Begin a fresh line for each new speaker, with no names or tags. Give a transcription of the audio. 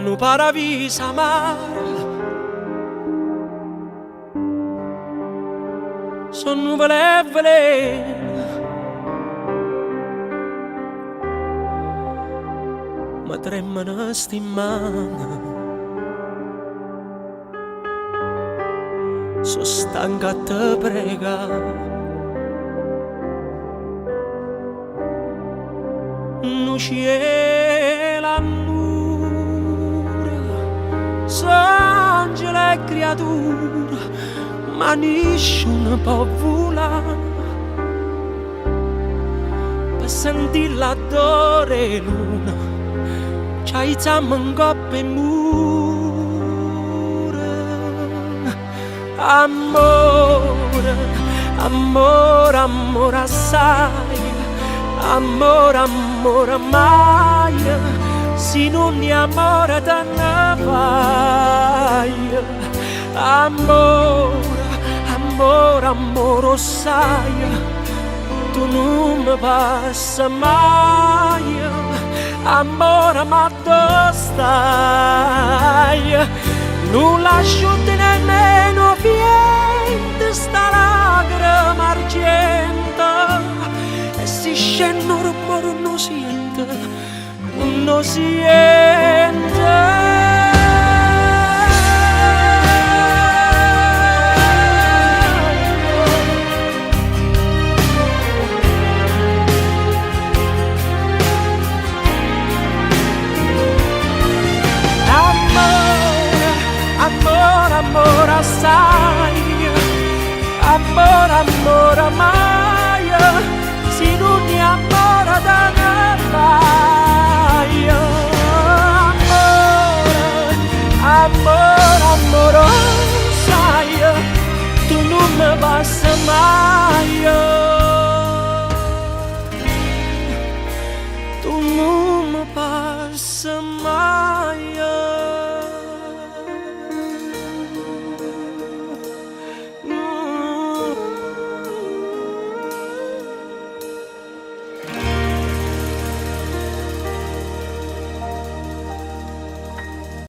Nu paraviso amaro. So' nuvole 'e veleno. Me tremmano 'sti mmane. So' stanco a te pregà. Nu cielo annuro, so' angele e criature, ma nisciuno po' vulà. Pe sentì l'addore 'e luna, c'aizammo 'ncopp' 'e mure. Ammore, ammore, ammore assaje, ammore, ammore maje, si nun è ammore te ne vaje. Ammore, ammore, ammore 'o ssaje, tu nun me passe maje. Ammore ma addò staje? Nun l'asciutte nemmeno 'o viento sta lagrema argiento e si scenne 'o rummore nun 'o siente, nun 'o siente.